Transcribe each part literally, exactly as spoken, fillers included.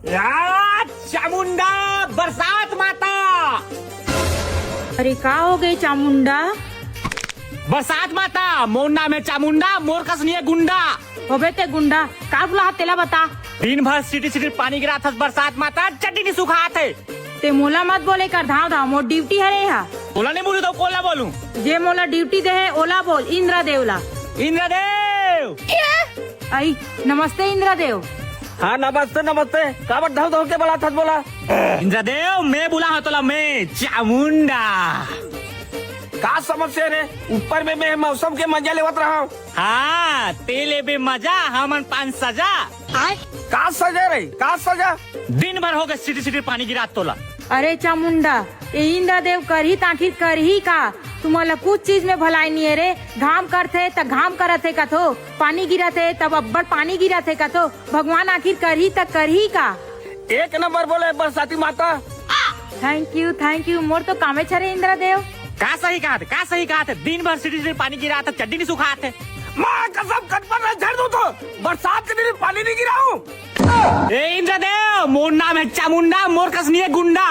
आ, चामुंडा, बरसात माता। अरे का हो गए चामुंडा? बरसात माता, मोर नाम है चामुंडा, मोर कस नहीं है गुंडा। होबे ते गुंडा, का बुलाहत तेला बता। दिन भर सिटी सिटी पानी गिरात हस बरसात माता, चड्डी नहीं सुखात है। ते मोला मत बोले कर धाव धाव, मोर ड्यूटी हरे हा। ओला नहीं बोलू तो कोला बोलू? जे मोला ड्यूटी दे है ओला बोल, इंद्रदेव ला। इंद्रदेव। आई, नमस्ते इंद्रदेव। हाँ, नमस्ते, नमस्ते। काबर धव धव के बलात हस बोला? इंद्रदेव, मैं बुलाहूँ तोला, मैं चामुंडा। का समस्या रे? ऊपर में मैं मौसम के मजा लेवत रहा हूँ। हाँ, ते लेबे मजा, हमन पान सजा। का सजा रे? का सजा? दिन भर हो गए सिटी सिटी पानी गिरात तोला। अरे चामुंडा, ए इंद्रदेव करही त आखिर करही का? तुमन ला कुछ चीज में भलाई नहीं है रे। घाम करथे त घाम करत हे कथो, पानी गिरत हे तब अब्बड़ पानी गिरत हे कथो। भगवान आखिर करही त करही का? एक नंबर बोले बरसाती माता। Thank you, thank you। मोर तो कामेच हरे इंद्रदेव। का सही कहा थे, का सही कहा थे? दिन भर सिटी सिटी पानी गिरात हे, चड्डी नहीं सुखात हे। माँ कसम, कटपट ना झड़ दूँ तो बरसात के दिन पानी नहीं गिराऊँ। ए इंद्रदेव, मोर नाम है चामुंडा, मोर कस नहीं है गुंडा।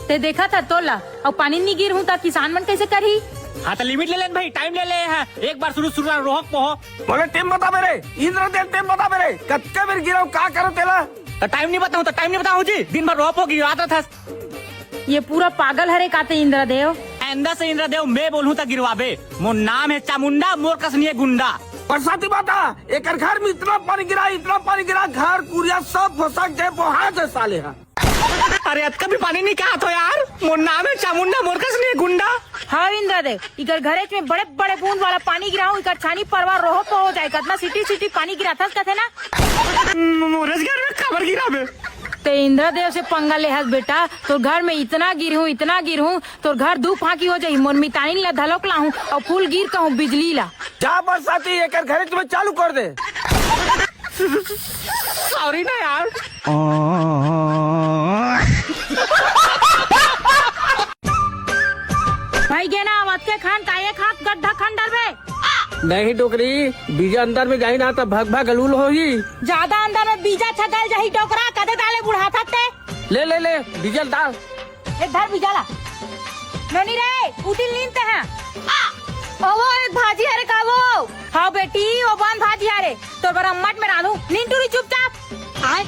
ते देखा था तोला, अउ पानी नहीं गिरहूँ त किसान मन कैसे करही? हाँ, त लिमिट ले लेन भाई, टाइम ले ले है। एक बार शुरू शुरू रोहक पोहो। बोले टेम बता मेरे, इंद्रदेव टेम बता मेरे, कतका बेर गिराऊँ, का करो तेला? त टाइम नहीं बताऊँ, त टाइम नहीं बताऊँ जी, दिन भर रोहक पोहो गिरात रहथस। ये पूरा पागल हरे काते इंद्रदेव। आइंदा से इंद्रदेव मैं बोलूँ त गिरवाबे। मोर नाम है चामुंडा, मोर कस नहीं है गुंडा। बरसाती माता, एकर घर में इतना पानी गिरा, इतना पानी गिरा, घर कुरिया सब फसक जाए, बोहा जाए साले हा। अरे अतका भी पानी नहीं कहा तो यार, मोर नाम है चामुंडा, मोर कस नहीं है गुंडा। हाँ इंद्रदेव, इकर घरेच में बड़े बड़े बूंद वाला पानी गिराहूँ, इकर छानी परवार रोहो पोहो जाए, कतना सिटी सिटी पानी गिराथस कथे ना। मोरेच घर में काबर गिराबे? ते इंद्रदेव से पंगा लेहस बेटा, तोर घर में इतना गिरहूँ, इतना गिरहूँ, तोर घर दू फांकी हो जाही। मोर मितानिन ला धलोक लाहूँ अउ फूल गिर कहूँ बिजली ला। जा बरसाती, एकर घरेच में चालू कर दे। सॉरी ना यार। भाई गेना, अतके खान काये खात गड्ढा खन डरबे? नहीं डोकरी, बीजा अंदर में जाही ना त भग भग अलूल होही। ज्यादा अंदर में बीजा छगल जाही डोकरा, कदे डाले बुढ़ाथस ते। ले ले ले, बीजा ल डाल। ए धर बीजा ला। नोनी रे, उतिल नींद ते हाँ। अवो, एक भाजी हरे का वो? हाँ बेटी, वो बन भाजी हरे। तोर बर अम्मट में रांधू। नींद टूरी चुपचाप। आय।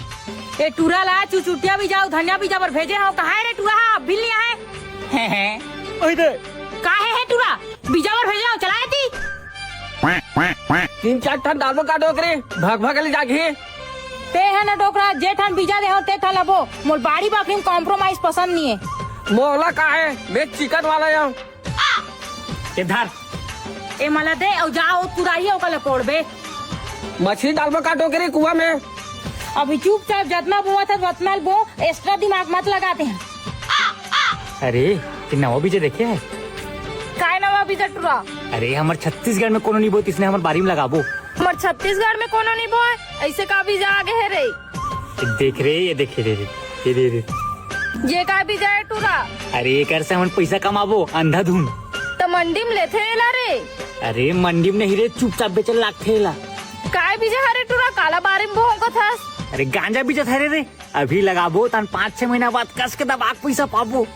ए टूरा ला चुचुटिया बीजा अउ धनिया बीजा बर भेजे हव, कहाँ हे रे टूरा हा? अभी नहीं आए। हैं, हैं। ओए दे। का हे, हे टूरा? बीजा बर भेजे हव, चला एती। तीन चार ठन डालबो का डोकरी, भग भग ले जागही। ते ह न डोकरा, जे ठन बीजा दे हव, ते ठन लबो। मोर बाड़ी बखरी में compromise पसंद नहीं है। मोला का है, मैं चिकन वाला हूँ। ए धर। ए मला दे, अउ जा, ओ कुदारी हे, ओकर ले कोड़बे। मछली डालबो का डोकरी कुआं में? अभी चुपचाप जतना बोवत हस, वतना ल बो, extra दिमाग मत लगा ते। अरे, ये नवा बीजा देखे है? काय नवा बीजा टुरा? अरे, हमर छत्तीसगढ़ में कोनो नहीं बोए, इसने हमर बारी में लगाबो। हमर छत्तीसगढ़ में कोनो नहीं बोए, ऐसे का बीजा आगे है रे? ये देख रे, ये देख रे, ये दे रे। ये का बीजा है टुरा? अरे, एकर से हमन पैसा कमाबो, अंधाधुन। त मंडी में लेथे एला रे? अरे, मंडी में नहीं रे, चुपचाप बेचल लागथे एला। काय बीजा हरे टुरा, काला बारी में भौंकत हस? अरे, गांजा बीजा हरे रे, अभी लगाबो, तहन पाँच छह महीना बाद कस के दबा के पैसा पाबो।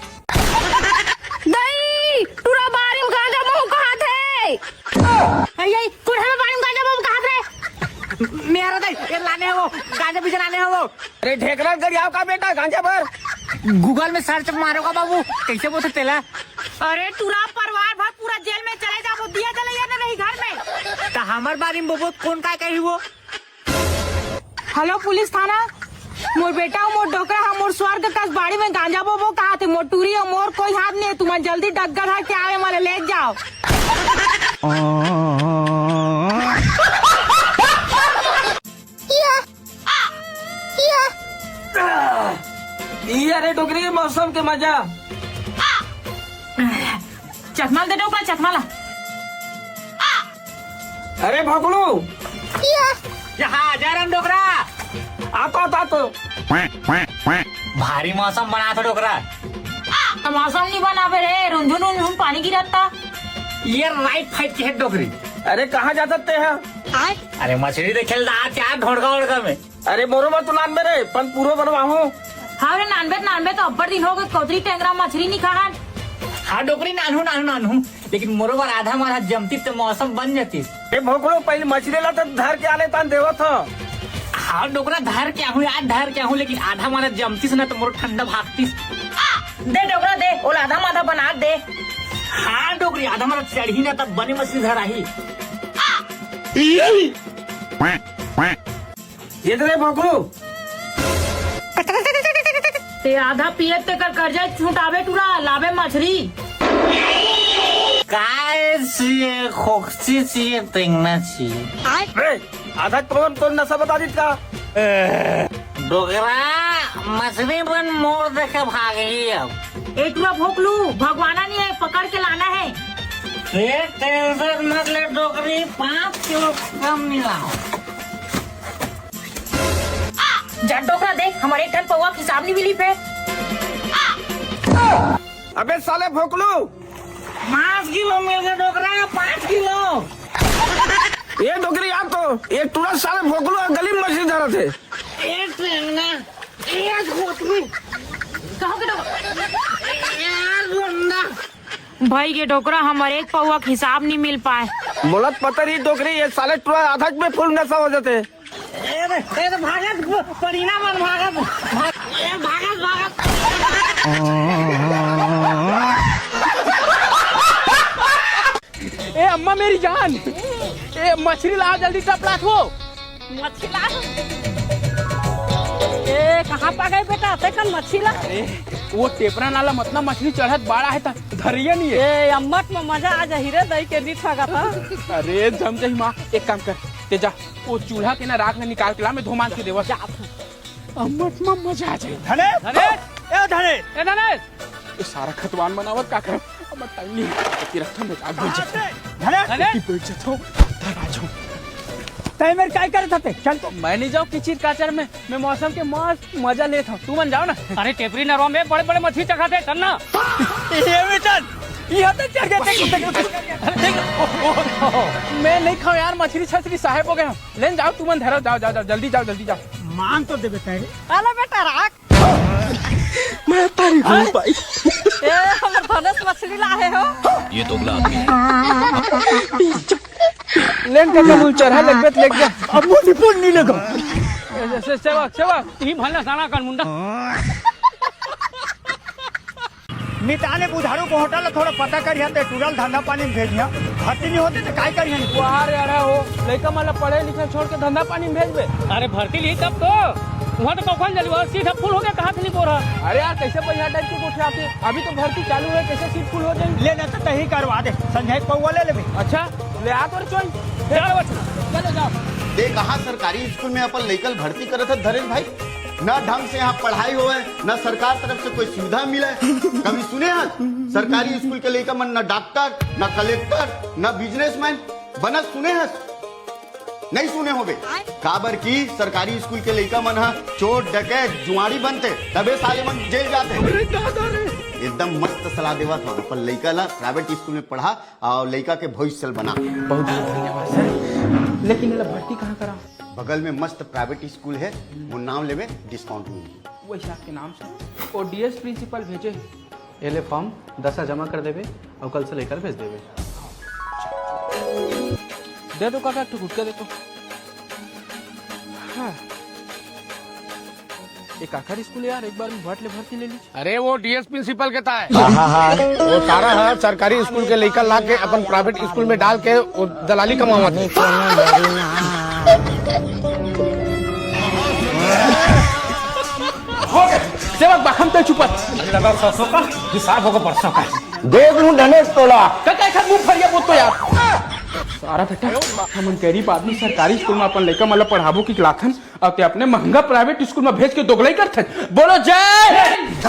दई, टुरा बारी में गांजा भौंकत हे। आई, आई, कोठा में बारी में गांजा भौंकत हे। मेरा दई, ये लाने हो, गांजा बीजा लाने हो। अरे ढेकरा गरियाव का बेटा गांजा भर। Google में search मारो का बाबू, कैसे बोलथे तेला? अरे टुरा परिवार भर पूरा जेल में चले जाबो, दिया जलैया न रही घर में। त हमर बारी में बोबो त कोन काय कही वो? Hello पुलिस थाना, मोर बेटा अउ मोर डोकरा ह मोर स्वर्ग कस बाड़ी में गांजा बोबो कहाथे, मोर टूरी अउ मोर कोई हाथ नहीं है, तुमन जल्दी डग्गा धर के आवे, मोला ले जाओ। ये रे डोकरी मौसम के मजा। चश्मा दे डोकरा, चश्मा ला। अरे भोकलू। यहाँ आ जा रे डोकरा। आता, आता तो। भारी मौसम बना था डोकरा। मौसम नहीं बनाबे रे, रुंझुन रुंझुन पानी गिरता। ये right fight के है डोकरी। अरे कहाँ जाता ते है? अरे मछली देखे ला जा ढोड़का ओड़का में। अरे मोरो बर तो नानबे रे, पण पूरो बनवाहूं। हाँ रे, नानबे त नानबे, तो अब्बड़ दिन हो गए, कौतरी टेंगरा मछरी नी खाहन। हाँ डोकरी, नानहूं, नानहूं, नानहूं, लेकिन मोरो बर आधा माधा जमतिस त मौसम बन जतिस। ए भोकड़ू, पहले मछली ला तो धर के आने तान देवत हो। हाँ डोकरा, धर के आहूं, आज धर के आहूं, लेकिन आधा माधा जमतिस ना तो मोरो ठंडा भागतिस। दे डोकरा दे, ओला आधा माधा बना दे। हाँ डोकरी, आधा माधा चढ़ी ना तब बने मछली धर आही। ये तो रे भोकड़ू। ते आधा पिए तेकर कर्जा छुटावे टूरा, लावे मछरी। काय चाहिए, खोकसी चाहिए, टेंगना चाहिए। रे, आधा कौन तोर नशा बता दीत का? डोकरा, मछली बन मोर देखे भागी अब। ए टूरा भोकलू, भगवाना नहीं है, पकड़ के लाना है। ए, टेंशन मत ले डोकरी, पाँच किलो कम मिलाओ। जा डोकरा देख, हमर एक ठन पौवा के हिसाब नहीं मिली पे। अबे साले भोकलू, पाँच किलो मिल गए डोकरा, पाँच किलो। ये डोकरी यार तो, ये टूरा साले भोकलू और गली में मछली धरत है। एक टेंगना, एक खोखली। कहो के डोकरा। यार गुंडा। भाई के डोकरा, हमर एक पौवा के हिसाब नहीं मिल पाए। बोलत पता नहीं डोकरी, ये साले टूरा आधा में फुल नशा हो जाते। ए रे, ए रे, भागत, परीना मन भागत, भाग, ए, भागत, भागत। ए अम्मा मेरी जान, ए मछली ला जल्दी टपलात हो। मछली ला। ए कहाँ पा गए बेटा, ते कन मछली ला? अरे वो टेपरा नाला मतलब मछली चढ़त बाड़ा है त धरिया नहीं है। ए अम्मट में मजा आ जाही रे, दही के नी ठगा था। अरे जम जाही माँ, एक काम कर, ते जा वो चूल्हा के ना राख ना निकाल के ला, मैं धोमान के देवर। जा। अम्मट में मजा आ जाए। धनेश! धनेश! ए धनेश! ए धनेश! ये सारा खतवान बनावत का करम? अब टाइम नहीं है। तेरा था मैं जाग बन जाता। धनेश! धनेश! बैठ जाता हूँ। धर आ जाओ। तय मेरे काय करे था ते? चल तो। मैं नहीं जाऊँ किचिर काचर में। मैं मौसम के मस्त मजा लेत हूँ। तू मन जाओ ना। अरे टेपरी नरवा में बड़े-बड़े मछली चखाथे, चल ना। ये भी चल। यहाँ तक चढ़ गया, देख, देख, देख। अरे देख। मैं नहीं खाऊँ यार, मछली छछली साहेब हो गए हम। लेन जाओ, तुमन धरो, जाओ, जाओ, जाओ, जल्दी जाओ, जल्दी जाओ। मान तो दे बेटा रे। अरे बेटा राख। मैं तारी हूँ भाई। ए, हमर धनेश मछली लाहे हो। ये दोगला आदमी है। लेन के कबूल चढ़ा, लेके लेके जा। अब मुंह निपुण नहीं लगा। ए, से, से, सेवक, सेवक, ई भला साना कर मुंडा। मिताने बुधारू को होटल ला थोड़ा पता करिया ते टूरल धंधा पानी में भेजिया। भर्ती नहीं होते तो काय करिया नहीं? वाह रे, अरे हो, लइका मन ला पढ़े लिखे छोड़ के धंधा पानी में भेजबे? अरे भर्ती ली तब तो, वहाँ तो कौन जली, वहाँ सीट अब फुल हो गया, कहाँ से नहीं बोल रहा? अरे यार, कैसे बढ़िया टाइप की गोठियाते? अभी तो भर्ती चालू है, कैसे सीट फुल हो जाएगी? लेना तो तही करवा दे, संजय पौवा ले लेबे। अच्छा, ले आ तोर चोई। चलो बच्चा, चलो जाओ। ते कहाँ सरकारी स्कूल में अपन लइका ल भर्ती करत हस धरेन भाई? न ढंग से यहाँ पढ़ाई होवे, न सरकार तरफ से कोई सुविधा मिले। कभी सुने हस सरकारी स्कूल के लइका मन न डॉक्टर, न कलेक्टर, न बिजनेसमैन बनत सुने हस? नहीं सुने होबे। काबर कि सरकारी स्कूल के लइका मन ह चोर, डकैत, जुआड़ी बनते, तबे साले मन जेल जाते। अरे दादा रे। एकदम मस्त सलाह देवत हूँ, अपन लइका ला प्राइवेट स्कूल में पढ़ा और लइका के भविष्य ल बना। बहुत बहुत धन्यवाद सर, लेकिन एला भर्ती कहाँ करा? बगल में मस्त प्राइवेट स्कूल है, वो नाम लेवे, डिस्काउंट मिली। वो हिसाब के नाम से वो डीएस प्रिंसिपल भेजे हे। ये ले फॉर्म, दस हजार जमा कर देबे और कल से लेकर भेज देबे। दे दो काका, एक ठो गुटखा दे तो। हाँ। एक आखिरी स्कूल है यार, एक बार में भट ले भर्ती ले ली। अरे वो डीएस प्रिंसिपल के ताय। हाँ, हाँ, हाँ। वो सारा है सरकारी स्कूल के लइका ला के अपन प्राइवेट स्कूल में डाल के वो दलाली कमावत है। हो गए, सेवक बा, हम तो चुपत। लगा सरसों का, हिसाब होगा बरसों का। देख लूं धनेश तोला। काका, एक हाथ मुंह फरिया बोल तो यार। सारा बेटा, हमन गरीब आदमी सरकारी स्कूल में अपन लइका मन ला पढ़ाबो कि लाथन, अउ ते अपने महंगा प्राइवेट स्कूल में भेज के दोगलई करथन। बोलो जय हिंद।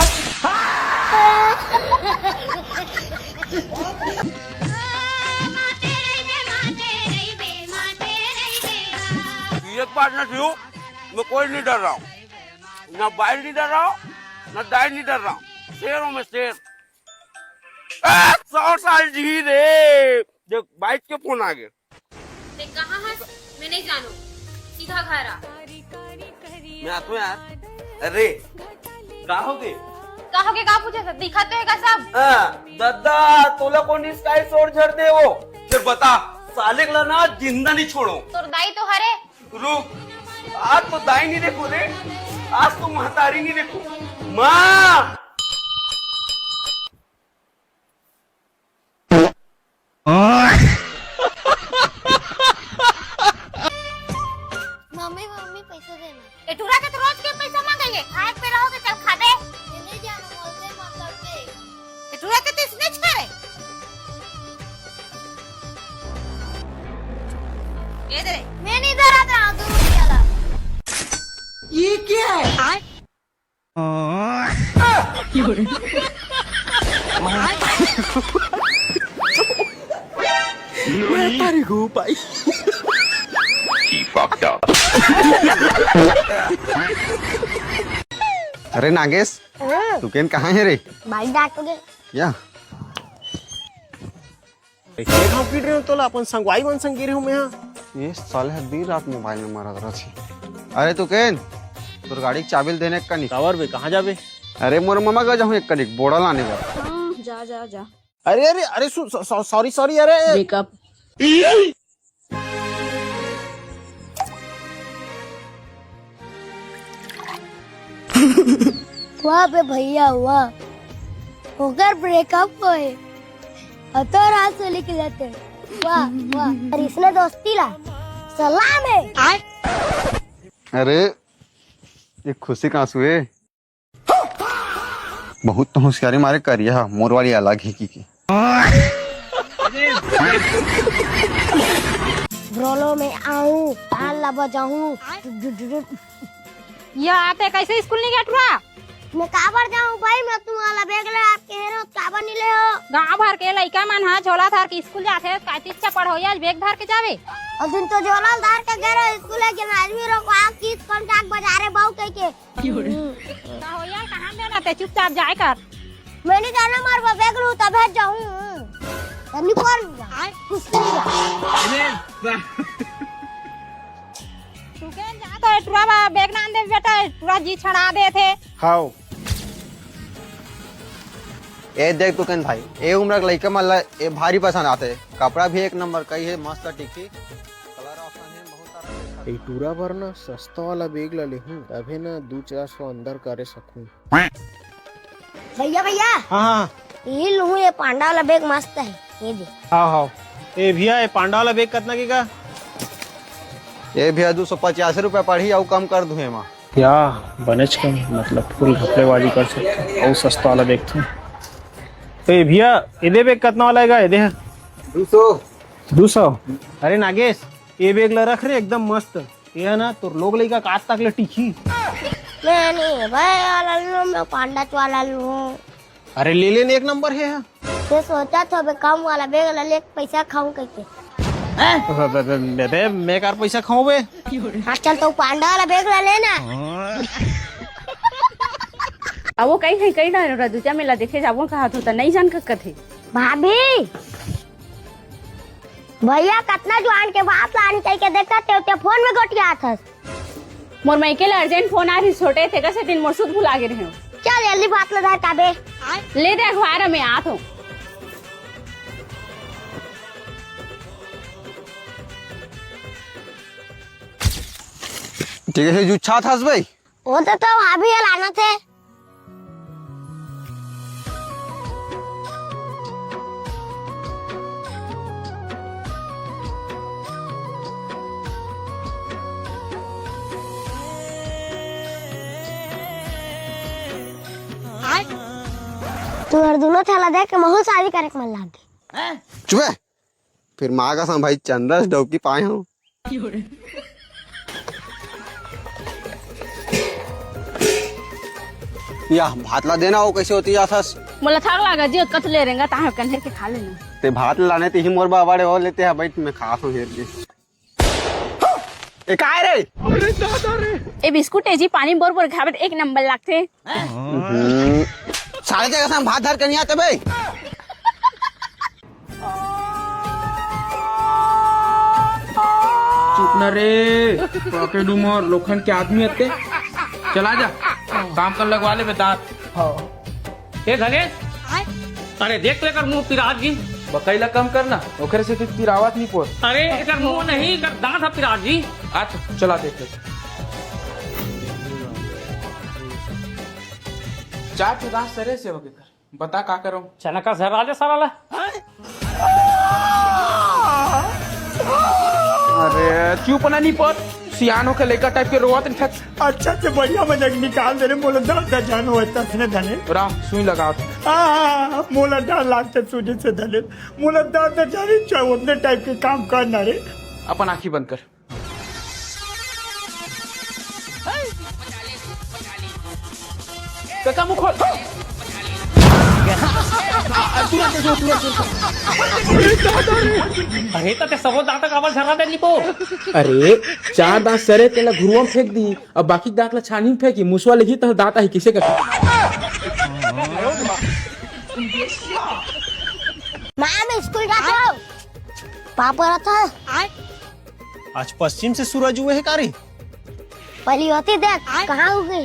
एक बात ना छू, मैं कोई नहीं डर रहा हूँ, ना बाइल नहीं डर रहा हूँ, ना दाइल नहीं डर रहा हूँ, शेर हूँ मैं शेर। आ, सौ साल जी रे। देख, बाइक के फोन आ गए। ते कहाँ हस? मैं नहीं जानू, सीधा घर आ। मैं आतो यार। अरे, का होगे? का होगे, का पूछे? दिखत तो हे का सब? हाँ, दद्दा, तोला कोन स्काई शॉट झर दे वो? फिर बता, साले ला ना जिंदा नहीं छोड़ो। तोर दाई तो हरे। रुक, आज तो दाई नहीं देखो रे, आज तो महतारी नहीं देखो। माँ! मम्मी, मम्मी, पैसा देना। ए टूरा के तो रोज के पैसा मांगे हे, खाए पे रहोगे, चल खा दे। ये नहीं जाना, बोलते मतलब के। ए टूरा के तो इसने छाड़े। ये दे। मैं नहीं धरा था, दो रुपया ला। ये क्या है? मैं तारी गो पाई। He fucked up. अरे नागेश, हाँ। तू केन कहाँ है रे? बाइक डाक के। या? ए, के घाव पीट रहे हो तोला? अपन संगवाई मन संग गे रहे हो मैं हा। ये साले ह दिन रात मोबाइल में मरत रहथे। अरे तू केन, तोर गाड़ी के चाबी ल देने एक कनिक। काबर बे, कहाँ जाबे? अरे मोर ममा घर जाहूँ एक कनिक बोड़ा लाने बर। हाँ, जा, जा, जा। अरे, अरे, अरे, सु-, सॉ-, सॉ-, सॉरी, सॉरी, अरे। ब्रेकअप। वाह बे भैया, वाह। ओकर ब्रेकअप होए। अतो रात से लिख लेते। वाह, वाह। और इसने दोस्ती ला सलाम है। अरे, ये खुशी का आंसू है। बहुत तो होशियारी मारे करिया हा, मोर वाली अलग ही की, की। ब्रोलो में आऊं, ताल ला बजाऊं। या आते कैसे स्कूल नहीं गया टुरा? मैं काबर जाऊं भाई, मैं तुम्हारा बैग ले आपके हेरो, काबर नहीं ले हो? गांव भर के लइका मन हा झोला धर के स्कूल जाथे, काची अच्छा पढ़ो या बैग धर के जावे। और दिन तो झोला धर के गए रहो स्कूल, लेकिन आदमी रो को आग चीज कौन जाग बजा रहे बाऊ कह के। का हो यार, कहाँ में रहते? चुपचाप जाए कर। मैं नहीं जाना, मार वो बैग लूँ, तब है जाऊँ। तब नहीं कौन जा? कुछ नहीं जा। तू के जा तो टुरा बा, बैग ना दे बेटा, टुरा जी छड़ा देथे। हाव। ए देख तू केन भाई, ए उम्र के लइका मन ला ए भारी पसंद आथे। कपड़ा भी एक नंबर कही है, मस्त टिकी। कलर ऑप्शन है बहुत सारा। ए टूरा बर ना सस्ता वाला बैग ला लेहूं, तभे ना दू चार सौ अंदर करे सकूं। भैया, भैया। हाँ, हाँ। ये लूं, ये पांडा वाला बैग मस्त है, ये दे। हाँ, हाँ। ए भैया, ये पांडा वाला बैग कितना के का? ए भैया, दो सौ पचास रुपया पड़ही, अउ कम कर दूं एमा। या, बनेच कम, मतलब फुल घपलेबाजी कर सकते, अउ सस्ता वाला बैग था। ए भैया, ये दे बैग कितना वाला है, ये दे। दो सौ। दो सौ? अरे नागेश, ये बैग ला रख रे, एकदम मस्त। ये है ना, तोर लोग लइका का आज तक ले टिकी। मैं नहीं भाई, वाला लूं, मैं पांडा वाला लूं। अरे ले लेन, एक नंबर है। ये सोचा था बे, कम वाला बैग ला ले, पैसा खाऊं कह के। हैं? बे, बे, बे, बे, बे, मैं कार पैसा खाऊं बे? हाँ, चल तो पांडा वाला बैग ला लेना। अब वो कहीं, कहीं, कहीं ना रजूचा मेला देखे जाबो कहा था, नहीं जान ककत है। भाभी, भैया कतना जुआन के बात लान कह के देखत हे, ते फोन में गोठियात हस। मोर मइके ले urgent फोन आ रही, छोटे थे कसे दिन मोर सुध भुला गे रहे। चल जल्दी भात ला धर काबे। ले दे अखबार में आत हो। ठीक है, जुच्छा थास भाई। वो तो, तो भाभी ये लाना थे। तुहर दोनों थाला देख के महू शादी करे के मन लाग गे। चुप है। फिर माँ कसम भाई चंदा से डौकी पाए हो। या भात ला देना, वो कैसे होती आथस? मोला थाक लागा जी, कत ले रेंगा, ताहे कन्हे के खा लेना। ते भात लाने ते ही मोर बाबा रे, वो लेते हैं, बैठ मैं खा हूँ हेर के। ए, काय रे? ए बिस्कुट ए जी, पानी बोर बोर खाबे त एक नंबर लागथे। हम्म। साले तेरे साथ भात धर के नहीं आते बे। चुप ना रे, पॉकेट उमर लोखन के आदमी आते। चला जा, काम कर लगवा ले बे दांत। हाँ। ए धनेश, अरे देख तो एकर मुंह पिरात जी। बकई ला कम करना, ओकरे से तो पिरावत नहीं पोर। अरे एकर मुंह नहीं, एकर दांत ह पिरात जी। आ तो चला देख ले। चार ठो दांत सरे से होके कर, बता का करो? चना का सर राजा सारा ला। अरे चुप ना नहीं पोर, सियान होके लइका टाइप के रोवत नहीं थक। अच्छा से बढ़िया मजाक निकाल दे रे, मोला दर्द जान होता से धने। रा सुई लगावत। आ, मोला डर लागता सूजी से धने, मोला दर्द जाने चाहे उतने टाइप के काम करना रे। अपन आंखी बंद कर। कका मुंह खोल। तुरंत देखो, तुरंत देखो। अरे तो ते सबो दांत काबर झरा दे लिपो? अरे चार दांत सरे तेला घुरुआ में फेंक दी, अब बाकी दांत ला छानी में फेंकी, मुसवा लेगी तो दांत आही किसे का? माँ मैं स्कूल जाता हूँ। पापा रहता है। आज पश्चिम से सूरज उगे हे का रे? पहली होती देख, कहाँ उगे?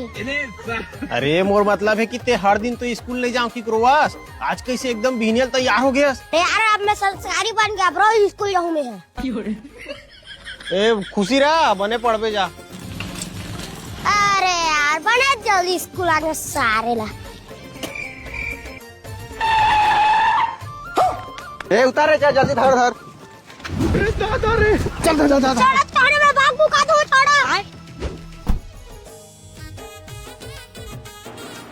अरे मोर मतलब है कि ते हर दिन तो स्कूल नहीं जाओ कि रोवास, आज कैसे एकदम बिहनियल तैयार हो गया? अरे यार अब मैं संस्कारी बन गया ब्रो, स्कूल जाऊँ मैं। ए खुशी रहा, बने पढ़बे जा। अरे यार बने जल्दी स्कूल आने सारे ला। ए उतार रे, चल जल्दी धर धर। अरे दादा रे। चल चल चल चल। छोड़ा, छोड़ा, मैं भाग मुका दूँ, छोड़ा।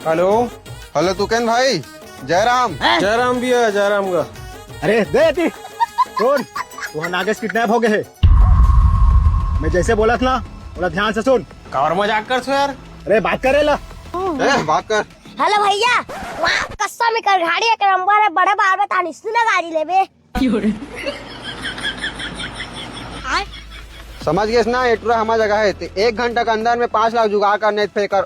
हेलो। हेलो तुकेन भाई, जयराम। जयराम भैया, जयराम का। अरे दे दी। सुन, वहाँ नागेश किडनैप हो गए है। मैं जैसे बोला था ना, बोला ध्यान से सुन। काबर मजाक कर छो यार। अरे बात करे ला। ए, बात कर। हेलो भैया, वहाँ कस्सा में कर गाड़ी एक नंबर है, बड़े बार बतानी सुना गाड़ी लेबे। समझ गेस ना, ए टूरा हमार जगह है, ते एक घंटा के अंदर में पाँच लाख जुगाड़ कर, नहीं फेंकर।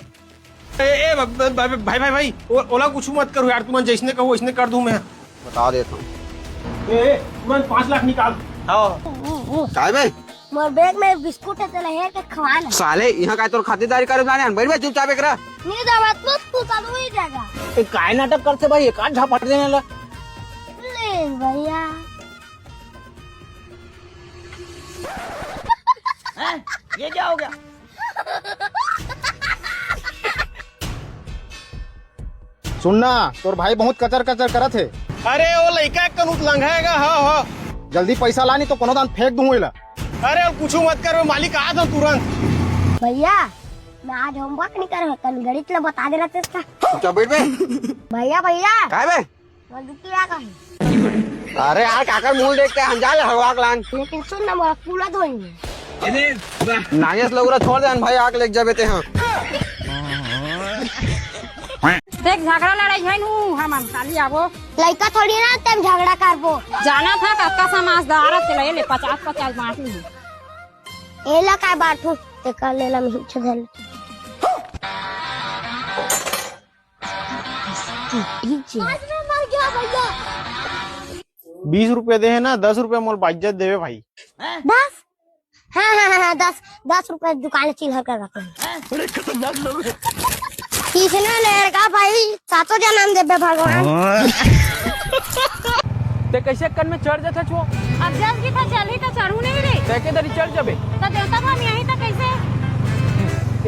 ए, ए, ब-, ब-, ब-, भाई, भाई, भाई, ओ-, ओला कुछ मत करो यार, तुमन जैसने कहो वैसने कर दूं मैं। बता देता हूँ। ए, ए, तुरंत पाँच लाख निकाल। हाँ। काय बे? मोर बैग में बिस्कुट है, तेला हेर के खवा ना। साले, यहाँ का तोर खातिरदारी करे जाने, बैठ बे चुपचाप एक रहा। नहीं तो बात मत तू चालू ही जाएगा। ए, काय नाटक करते भाई, एक आध झापट देने ला। ले भैया। हैं? ये क्या हो गया? सुनना, तोर भाई बहुत कचर कचर करत हे। अरे, वो लइका एक कन उतलंघा हेगा, हाँ, हाँ। जल्दी पैसा ला, नहीं तो कोनो दान फेंक दूं एला। अरे, अब कुछ मत कर, मैं मालिक आ जाऊं तुरंत। भैया, मैं आज होमवर्क नहीं करे, कल गणित ला बता देना तेस्ता। चुपचाप बैठ बे। भैया, भैया। काय बे? वो दुखी आ गए। अरे यार, काकर मुंह देख के हम जा ले हवा के लान। लेकिन सुन ना, मोर पूरा धोएंगे। नागेश लोगरा छोड़ दे भाई, आग लेके जाबे ते हाँ। देख, झगड़ा लड़ाई है नू, हम, हम खाली आबो। लइका थोड़ी ना, तेम झगड़ा करबो। जाना था, कक्का समझदार है, चले ले, पचास पचास बांट ली। एला काय बांटू, ते कर लेला, मैं हिंच धर ले। आज मैं मर गया भैया। बीस रुपए दे है ना, दस रुपए मोल बाइज्जत देवे भाई। दस? हाँ, हाँ, हाँ, हाँ, दस, दस रुपए दुकान चिल्हर कर रखे हैं। बड़े खतरनाक लोग हैं। किसने लेगा भाई? सातों जन्म देबे भगवान। ते कैसे कन में चढ़ जाता छो? अब जब की था चल ही तो चढ़ू नहीं रे। ते के दरी चढ़ जाबे? तो देवता धाम यहीं तक कैसे?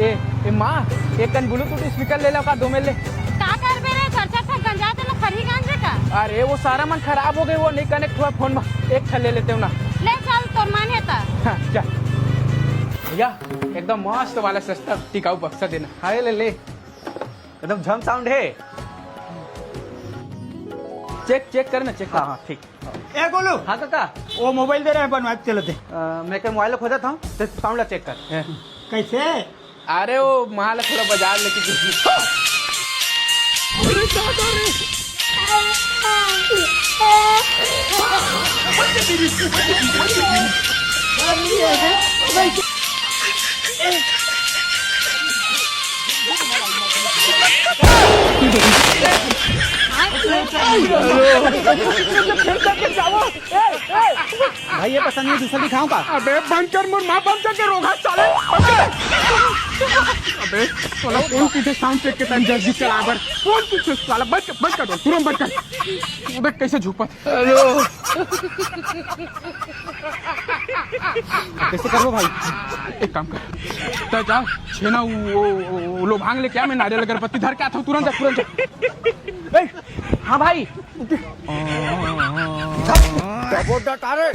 ए, ए माँ, एक कन ब्लूटूथ स्पीकर ले लो का, दो में ले। का करबे रे, चार चार ठा गंजा ते ना खरी गांजे का? अरे वो सारा मन खराब हो गए, वो नहीं कनेक्ट हुआ फोन में। एक ठा ले लेते हो ना। ले चल, तोर मन है ता। हाँ, चल। भैया, एकदम मस्त वाला सस्ता टिकाऊ बक्सा देना। हाँ, ले ले। एकदम झम साउंड है। चेक, चेक कर ना, चेक कर। हाँ, हाँ, ठीक। ए गोलू। हाँ काका। वो मोबाइल दे रहे हैं, बनवा के चलते। अ, मैं के मोबाइल खोजत हूँ, तो साउंड ला चेक कर। कैसे? अरे वो माल थोड़ा बाजार लेके। भाई, ये पसंद नहीं, दूसरा दिखाऊं का? अबे बंद कर, मोर माँ बंद कर के रोगा साले, बंद कर। अबे, साला कौन पीछे sound check के time जल्दी चला बर? कौन पीछे साला? बंद कर, बंद कर दो, तुरंत बंद कर। अबे, कैसे झूपत? हेलो। कैसे करबो भाई? एक काम कर, तैं जा, छेना वो, वो, वो लोभांग लेके आ, मैं नारियल अगरबत्ती धर के आता हूँ, तुरंत जा, तुरंत जा। ए, हाँ भाई। दबो डटा रे।